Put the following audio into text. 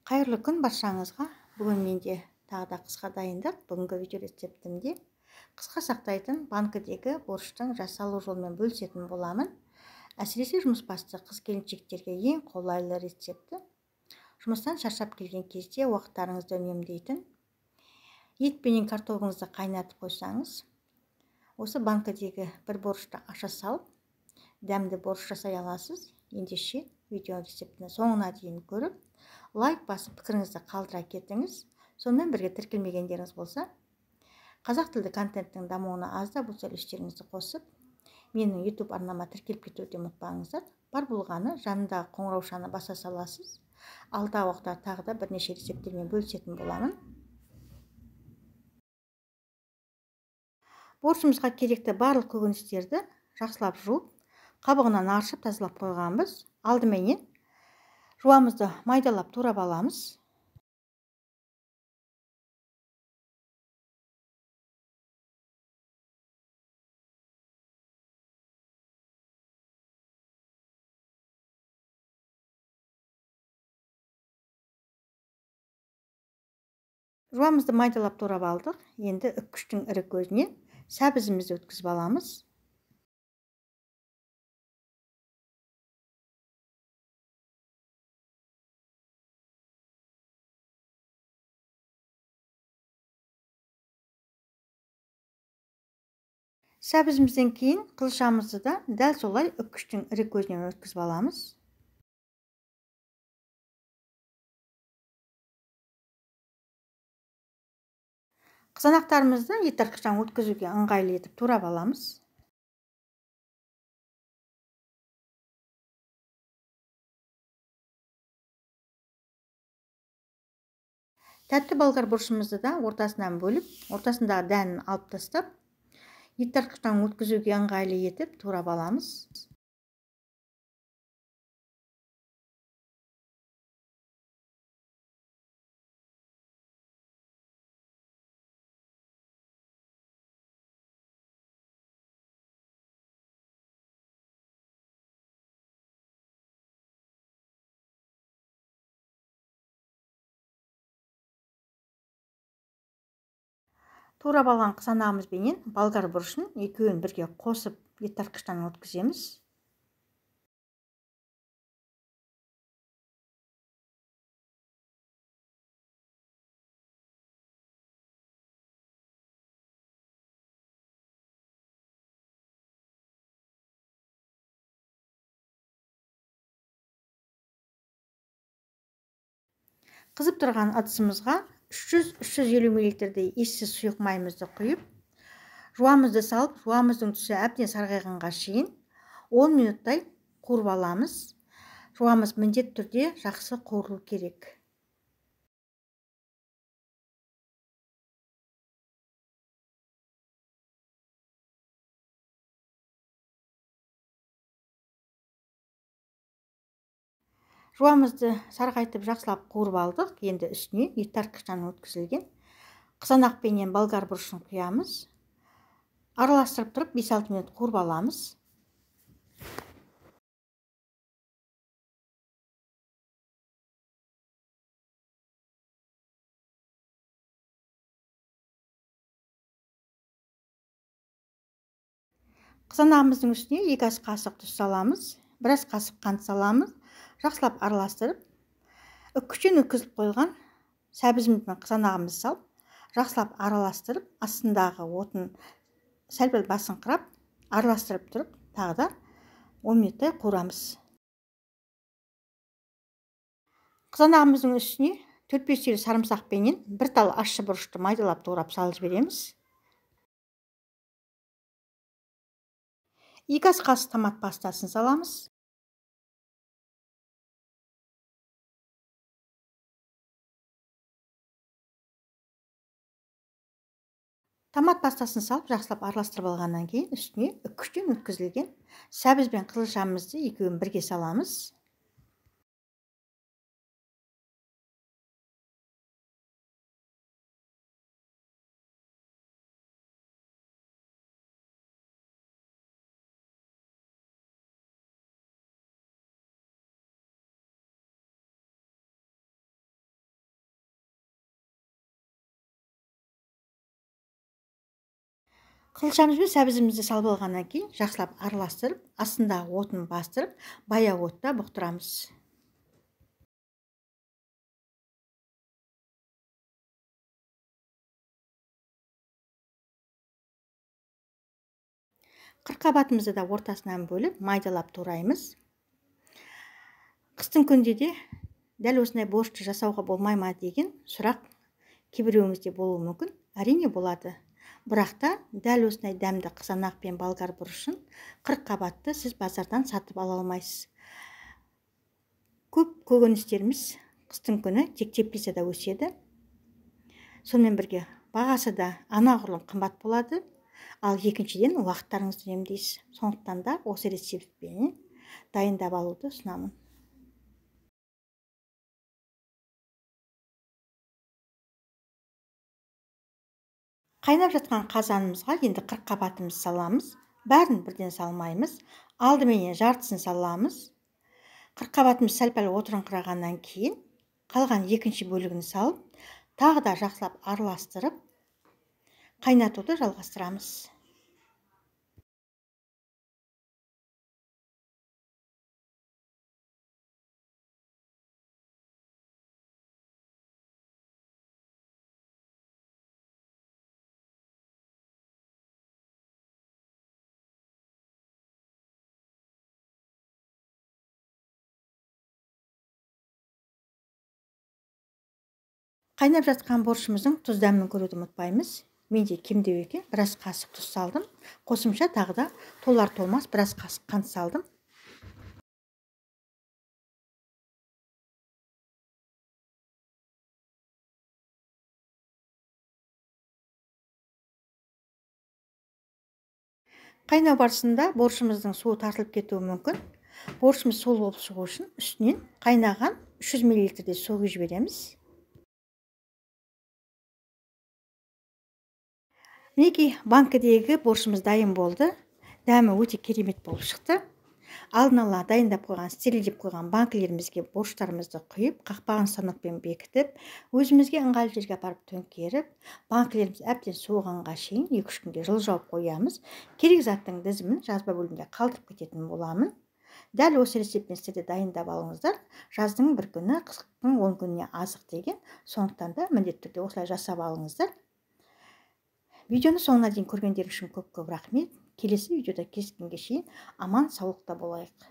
Қайырлы күн баршаңызға. Бүгін менде тағы да қысқа дайындық. Бүгінгі видео рецептімде қысқа сақтайтын банкідегі борщтың жасалу жолымен бөлісетін боламын. Әсіресе жұмысбасты қыз келіншектерге ең қолайлы рецепті. Жұмыстан шаршап келген кезде уақыттарыңызды үнемдейтін. Ет пенен картогыңызды қайнатып қойсаңыз, осы банкідегі бір борщты аша салып, дәмді борщ жасай аласыз. Ендеше видео рецептini соңына дейін көріп, лайк басып пікіріңізді қалдыра кетіңіз. Сонымен бірге тіркелмегендеріңіз болса, қазақ тілді контенттің дамуына аз да болса үлестеріңізді қосып, менің YouTube арнама тіркеліп кетуді ұмытпаңыздар. Бар болғаны жанындағы қоңыраушаны баса саласыз. Алдағы уақытта тағы да бірнеше рецепттермен бөлісетін боламын. Борщымызға керекті барлық көкөністерді жақсылап жуып, қабығынан аршып тазалап қойғанбыз. Алдыменен жуамызды майдалап турап аламыз. Жуамызды майдалап турап алдық. Енді үккіштің ірі көзіне сәбізімізді өткізіп аламыз. Сәбізімізден кейін қызылшамызды да дәл солай үккіштің ірі көзінен өткізіп аламыз. Қызанақтарымызды ет тартқыштан өткізуге ыңғайлы етіп турап аламыз. Тәтті болгар бұрышымызды да ортасынан бөліп, ортасындағы дәнін алып тастап, ет тартқыштан өткізуге ыңғайлы етіп турап аламыз. Турап алған қызанағымызбенен болгар бұрышын екеуін бірге қосып ет тартқыштан өткіземіз. Қызып тұрған ыдысымызға 300-350 мл-дей ессіз сұйық майымызды құйып, жуамызды салып, жуамыздың түсі әбден сарғайғанға шейін 10 минуттай қуырып аламыз. Жуамыз міндетті түрде жақсы қуырылу керек. Жуамызды сарғайтып жақсылап қуырып алдық. Енді үстіне ет тартқыштан өткізілген қызанақ пенен болгар бұрышын құямыз. Араластырып тұрып 5-6 минут қуырып аламыз. Қызанағымыздың үстіне 2 ас қасық тұз саламыз, біраз қасық қант саламыз. Жақсылап араластырып, үккіштен өткізіліп қойылған сәбізіміз бен қызанағымызды салып, жақсылап араластырып, астындағы отын сәл-пәл басыңқырап, араластырып тұрып, тағы да 10 минуттай қуырамыз. Қызанағымыздың үстіне 4-5 түйір сарымсақ пенен бір тал ащы бұрышты майдалап турап салып жібереміз. 2 ас қасық томат пастасын саламыз. Томат пастасын салып, жақсылап араластырып алғаннан кейін үстіне үккіштен өткізілген сәбіз бен қызылшамызды екеуін бірге саламыз. Қызылшамыз бен сәбізімізді салып алғаннан кейін жақсылап араластырып, астындағы отын бастырып, баяу отта бұқтырамыз. Қырыққабатымызды да ортасынан бөліп, майдалап тураймыз. Қыстың күнде де дәл осындай борщты жасауға болмай ма деген сұрақ кейбіреуіңізде болуы мүмкін. Әрине болады. Бірақ та дәл осындай дәмді қызанақ пен болгар бұрышын қырыққабатты сіз базардан сатып ала алмайсыз. Көп көкөністеріміз қыстың күні тек теплицада өседі. Сонымен бірге бағасы да анағұрлым қымбат болады. Ал екіншіден уақыттарыңызды үнемдейсіз. Сондықтан да осы рецептпен дайындап алуды ұсынамын. Қайнап жатқан қазанымызға енді қырыққабатымызды саламыз. Бәрін бірден салмаймыз. Алдыменен жартысын саламыз. Қырыққабатымыз сәл-пәл отырыңқырағаннан кейін қалған екінші бөлігін салып, тағы да жақсылап араластырып, қайнатуды жалғастырамыз. Қайнап жатқан борщымыздың тұз дәмін көруді ұмытпаймыз. Менде кемдеу екен, біраз қасық тұз салдым. Қосымша тағы да толар толмас біраз қасық қант салдым. Қайнау барысында борщымыздың суы тартылып кетуі мүмкін. Борщымыз сулы болып шығу үшін үстінен қайнаған 300 мл су құйып жібереміз. Мінекей, банкідегі борщымыз дайын болды. Дәмі өте керемет болып шықты. Алдын ала дайындап қойған, стерилдеп қойған банкілерімізге борщтарымызды құйып, қақпағын станокпен бекітіп, өзімізге ыңғайлы жерге апарып төңкеріп, банкілеріміз әбден суығанға шейін 2-3 күнге жылы жауып қоямыз. Керек заттың тізімін жазба бөлімінде қалдырып кететін боламын. Дәл осы рецептпен сіздер де дайындап алыңыздар. Жаздың бір күні, қыстың 10 күніне азық деген. Сондықтан да міндетті түрде осылай жасап алыңыздар. Видеоны соңына дейін көргендер үшін көп-көп рахмет. Келесі видеода кездескенге шейін аман саулықта болайық.